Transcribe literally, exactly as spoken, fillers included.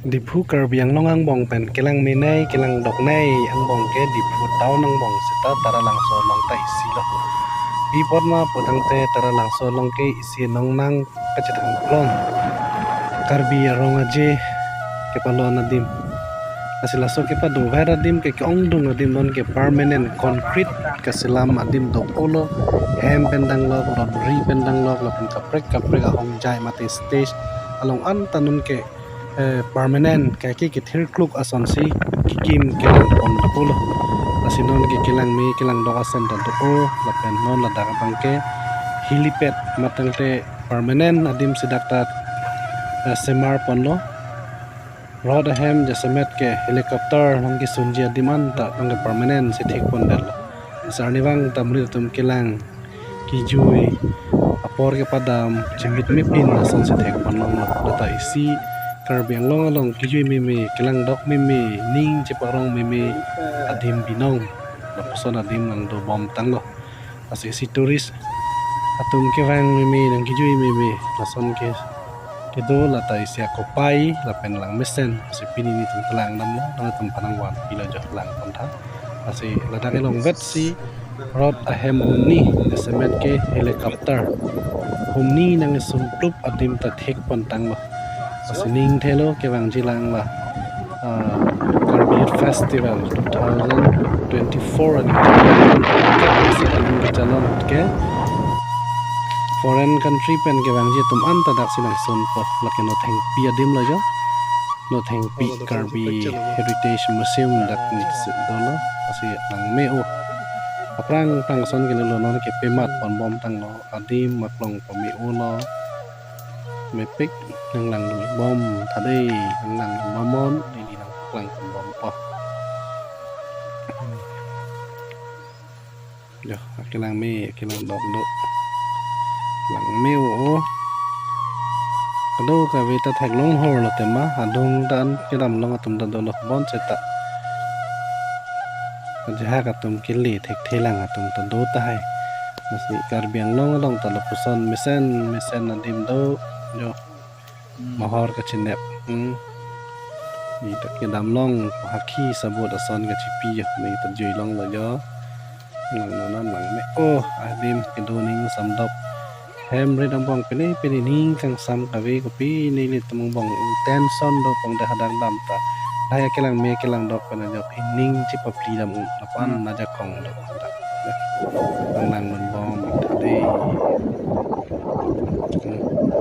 Diphu Karbi Anglong angbong pen kelang menei, kelang doknei angbong ke Diphu town angbong seta Taralangso along ta isi lo. Pi apot ma putangte Taralangso along ke isi nongnang kachethang plon Karbi arong aje kepalon adim. Lasi laso kepadover adim ke ke-ongdung adim non ke permanent concrete kaselam adim do-olo, hem pen danglok, laundry pen danglok, lapen kaprek kaprek ahongjai mate stage along anta non ke eh, permanent kaike kethirkluk asonsi kekim kelang pon do-olo. Lasi non ke kelang me kelang dok ason ta do-o, lapen non ladak abang ke helipad matangte permanent adim si dak ta eh, semar ponlo. Road ahem jasemet ke helicopter nangkesunji adim anta nang ke permanent si thek pondetlo. Lasi arnivang ta monit atum kelang kejui apor kepadam chimit mepin asonsi thek pon longlo. Lata isi Karbi Anglong along kejui meme, kelang dok meme, ning cheparong meme adim binong. Lapuson adim nangdobom tanglo. Lasi isi tourist atum kevang meme, nangkejui meme, lason ke kedo. Lata isi akopai lapen langmesen. Lasi pini nelitum kelang damlo, nangtum panang van pilo jo lang pon tha. Lasi ladak elong vet si road ahem humni, jasemet ke helicopter humni nangkesung plup adim ta thek pon tanglo. Lasi ning thelo kevangji lang la ah, Karbi Youth Festival two thousand twenty-four ani. Lasi aning kachalon ke foreign country pen kevangji atum anta daksi nangsunpo, lake Nothengpi adim lo jo. Nothengpi Karbi Heritage Museum dak ni si dolo. Lasi langme-o. Aphrang aphrang ason ke lelo, non ke pemat ponbom tanglo, adim maklong pame-olo. Mepik nanglang bom tha dei, nanglang bomnon, neli nanglang bompo. Jo, akelang me, akelang dok do. Langme-o. Kadokave ta theklong horlo tema, adung ta an kedam long atum ta dolo bonseta. Kajahak atum kele thekthelang atum ta do tahai. Lasi Karbi Anglong along ta lapuson mesen mesen adim do jo. Hmm. Mohor kachinep. Hmm. Neta kedam long, hakhi sabut ason kachipi jo. Neta jui longlo jo. Langnon langme-o, adim kedo ning samdop. Hem rit angbong pine pine ning kangsam kave, kopi nelitum angbong tension do pong dah hadak dam ta. Lahai akelang me kelang dok pen ajok ining chepapli dam un. Lapan Hmm. Ajakong do. Langnon bom tha dei. Hmm.